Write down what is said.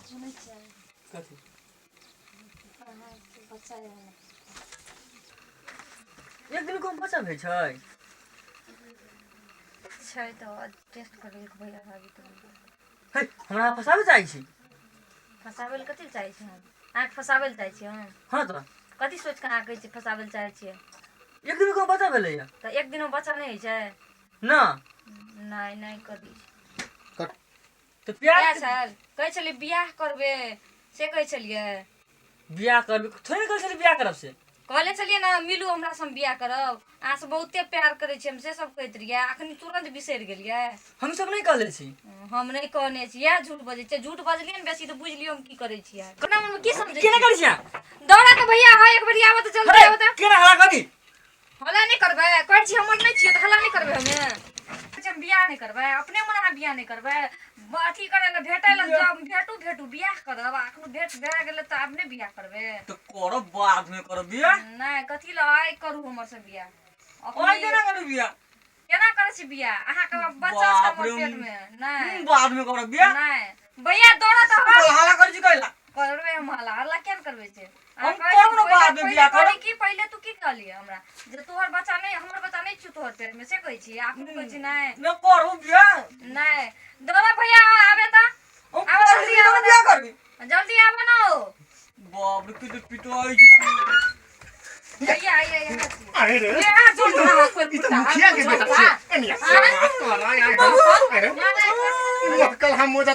सुनै छियै? कथी? अहाँके बच्चा यऽ हमरा। एक दिन कम बच्चा भेल छै? छै तऽ टेस्ट करबै भैया भाभी तऽ। हे, हमरा फँसाबै चाहै छी? फँसाबै लए कथी लए चाहै छी हम? अहाँके फँसाबै लए चाहै छी हम? हँ तऽ। कथी सोचि कऽ अहाँ कहै छी फँसाबै लए चाहै छियै? एक दिन कम बच्चा भेलैया। तऽ एक दिनमे बच्चा नहि होइ छै? ना। नहि नहि करी। तऽ प्यार इएह छल कहै छलियै बियाह करबै से कहै छलियै? बियाह करबै थोड़े ने कहै छलियै बियाह करब से। कहले छलियै ने मिलू हमरा से हम बियाह करब, अहाँ से बहुते प्यार करै छी हम, से सब कहैत रहियै, अखनी तुरंत बिसरि गेलियै। हम सब नहि कहले छी। हम नहि कहने छी, इएह झूठ बजै छियै। झूठ बजलियै ने बेसी तऽ बुझि लियौ हम की करै छियै। अपना मनमे की समझै केना छियै? करै छियै? दौड़ा तऽ भैया हँ एक बेर आबऽ तऽ जल्दी आबऽ तऽ। केना हल्ला करी? हल्ला नहि करबै? कहै छी हमर नहि छियै तऽ हल्ला नहि करबै हमे? हम बियाह नहि करबै? अपने मन अहाँ बियाह नहि करबै? अथी करै लए भेटै लए जब भेटू भेटू बियाह करब, आ एखनो भेट भए गेलै तऽ आब नहि बियाह करबै? तऽ करब, बाद मे करब बियाह। नहि, कथी लए आइ करू हमर से बियाह? आइ केना करू बियाह? केना करै छी बियाह? अहाँके बच्चा छै बाप हमर रे। पेट मे। नहि। बाद मे करब बियाह। नहि भैया, दौड़ा तऽ हल्ला हल्ला करै छी कैला? करबै हम हल्ला? हल्ला किया ने करबै से? हम करब ने बाद मे बियाह करब। की पहिले तू की कहलियै हमरा जे तोहर बच्चा नहि, हमर बच्चा नहि छियौ तोहर पेट मे, से कहै छी? अखन कहै छी नहि। नहि करब बियाह। नहि, दौड़ा भैया आबे तऽ। हम आब करब जल्दी तऽ आबऽ। बियाह करबी। जल्दी आबऽ ने ओ। बाप रे, कते पिटाइ छै। भैया आइए यहाँ छी। अरे रे। ये आ झूठ बोल। ई तऽ मुखिया के बेटा छै। एनिया तोरा यहाँ। अरे, कल हम मोजा।